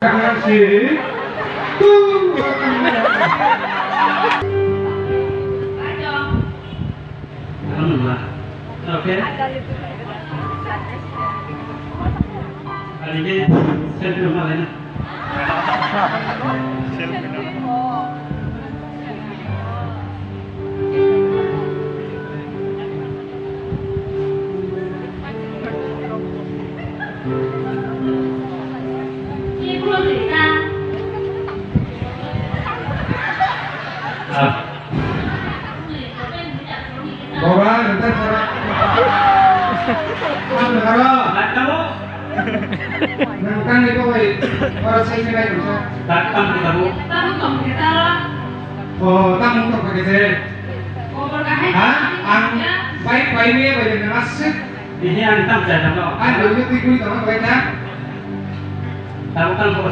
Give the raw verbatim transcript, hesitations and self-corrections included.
Three, two. Ano ma. Okay. Ani ke selfie ma laina. Selfie na. Ah. Baba, nang tang sara. Ang nang sara. Nang tang ni ko bai. Ora sai ni bai ko. Tang tang ni tang. Oh, tang mung tong pakai je. Ha? Ang bai bai ni bai ni nang asik. Ini ang tang jai tang lo. Ang bai ni tui kui tong bai tang. Tang tang ko.